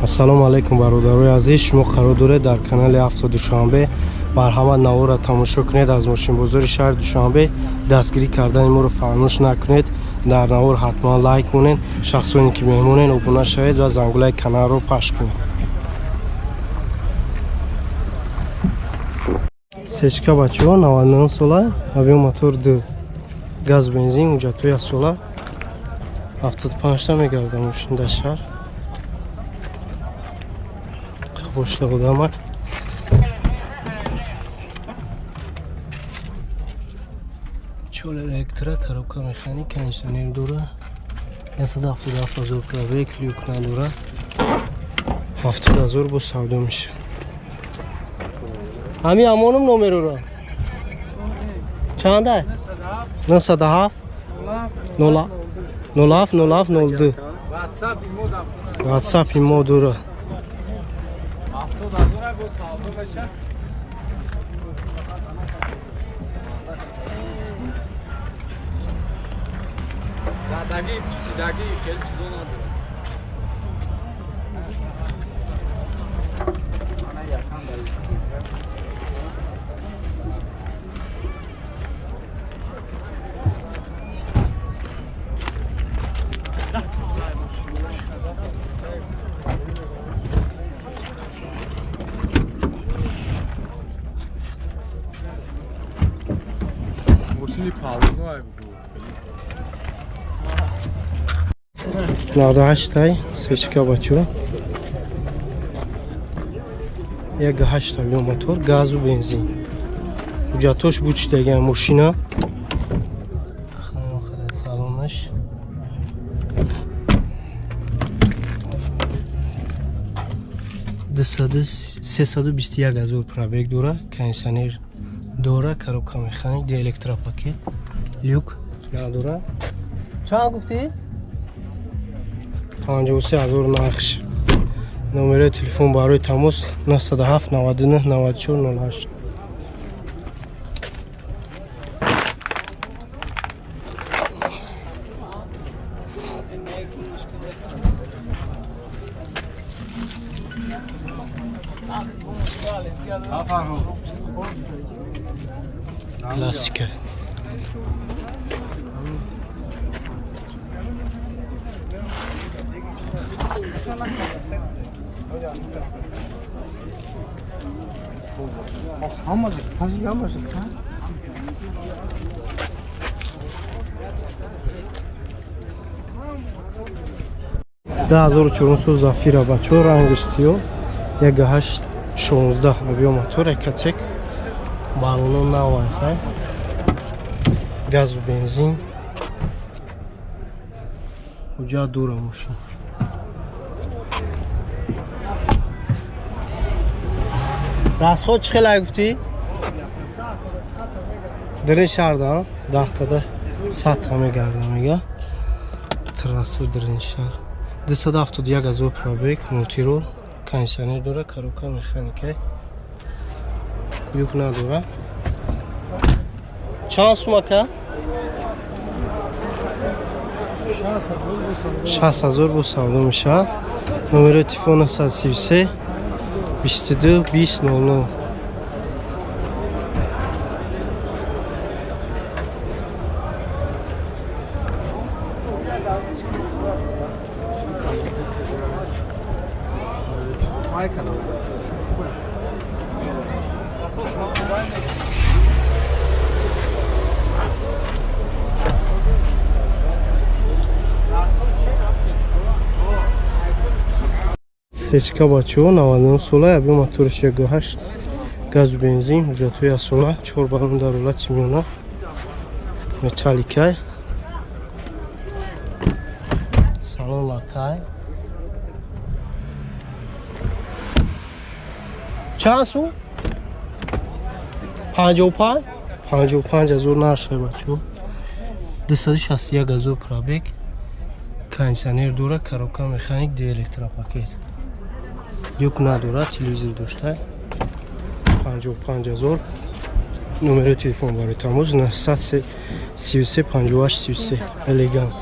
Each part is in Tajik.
Ассалому алайкум, бародарои азиз. Шумо қарор доред дар канали Авто Душанбе. Марҳамат, наворро тамошо кунед. Аз мошинбозори шаҳри Душанбе дастгирӣ кардани моро фаромӯш накунед. Дар навор ҳатман лайк монед. Шахсоне ки меҳмонед, обуна шавед ва зангулаи каналро пахш кунед. Сечка, бачаҳо, 99 сола, объём мотор 2, газ, бензин, ҳуҷҷатҳои сола, 75 та мегардад мошин дар шаҳр. Қафошта одама. Чор электро, коробка механик, кондиционер дора, 177 ҳазор пробег, люк надора, 70 ҳазор бо савдо меша. Ҳамин амонум номероро чанда? 907 07 07 02. Ватсап имо дора. 70 ҳазор бо савдо меша. Задагӣ, пусидагӣ, хеле чизо надорад. Ана якам дар. Мошини палуно. 98 тай свечка, бачо, як ҳашт объём мотор, газу бензин, ҳуҷҷатош бучидаган мошина. Салонаш 321 ҳазор пробег дора, кондиционер дора, коробка механик, ди электропакет, люк надора. Чанд гуфтӣ? 53 ҳазор нархш. Номерои телефон барои тамос 907 99 94 08. Классика. Ҳамаш. 10400 Зафира, бачо, рангиш сиёҳ, як ҳашт 16 объём мотор, Экотек, баллоно нав, хай, газу бензин, ҳуҷҷат дора мошин. Расход чӣ хелай гуфтӣ? Дирин шаҳрда 10 тада 100 та мегарда, мега, трасса дирин шаҳр. 271 ҳазор пробег, мультирол, кондиционер дора, коробка механика, люк надора. Чанд сум, ака? 60 ҳазор бо савдо мешавад. Номерои телефон 933 22 20 00. Сечка, бачаҳо, 99 сола, объём моториш 1,8, газу бензин, ҳуҷҷатҳои асола, чор баллон дар ҳолати миёна, металликай, салон латай. Чанд сум? 55, 55 ҳазор нархшай, бачаҳо. 261 ҳазор пробег, кондиционер дора, коробка механик, ди электропакет, люк надорад, телевизор дошта. 55 ҳазор. Номерои телефон барои тамос 933 58 33. Элегант.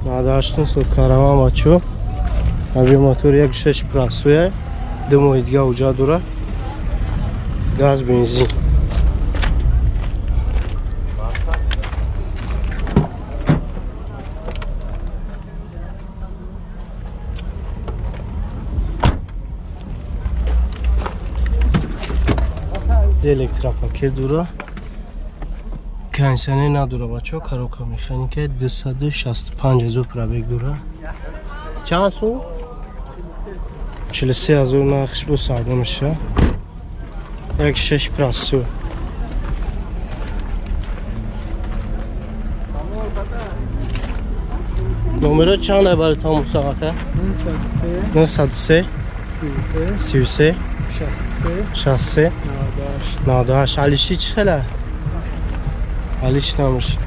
Надаштун со караван бачо. Аби мотор 1.6 простой, ду моҳи дига уҷа дора. Газ, бензин. Электропакет дора. Кондиционер надора бачо, коробка механика 265 ҳазор пробег дора. Чанд сум? 43 ҳазор нархш бо савдо мешавад. 1.6 простой. Номеро чанд ай барои тамоса ака? 903 33 63 98. Алиши чӣ хела? Алиш намеш.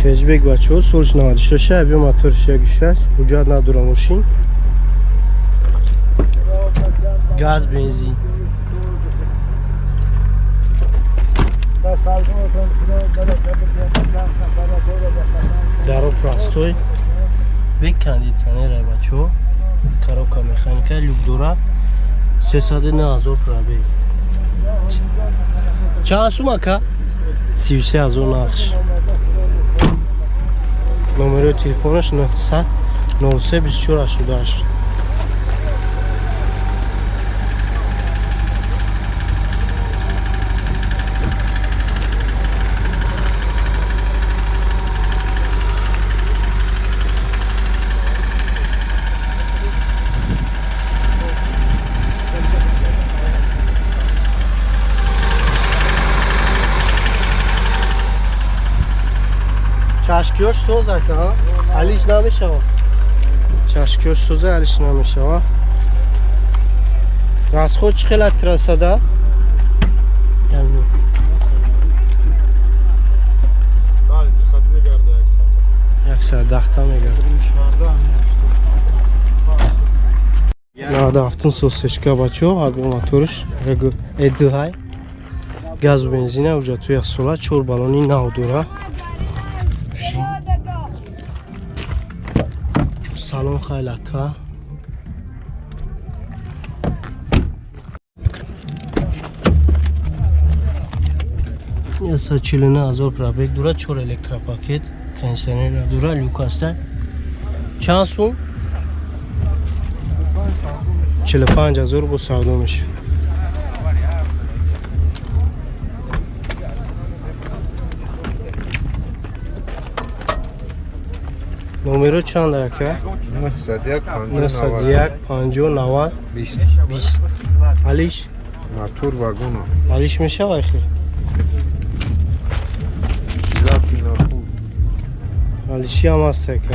Хеҷбек бачаҳо солш 96 аби моторш 1.6 ҳуҷҷат надора мошин. Газ, бензин. Даро простой. Бе кондиционер ай бачаҳо. Коробка механика, люк дора. 309 ҳазор пробег. Чанд сум ака? 33 ҳазор нархш. Номерои телефонаш 900 03 24 88. Чашкиёш соз ака, алиш намешава. Чашкиёш соза, алиш намешава. Расход чӣ хел трассада? Яъне 110 та мегарда. 97 сосечка бачо, аби моторш эдуҳай. Газу бензина уҷа туя сола 4 баллони нав дора. Салон хайлата. Яса 49 ҳазор пробег дора, 4 электропакет, кондиционер надора, люк аста. Чанд сум? 45 ҳазор бо савдо мешавад. Номеро чанд ака? 901 901 50 90 20 20. Алиш? Мотор вагона. Алиш мешавад хе? Алиши ҳам аст ака.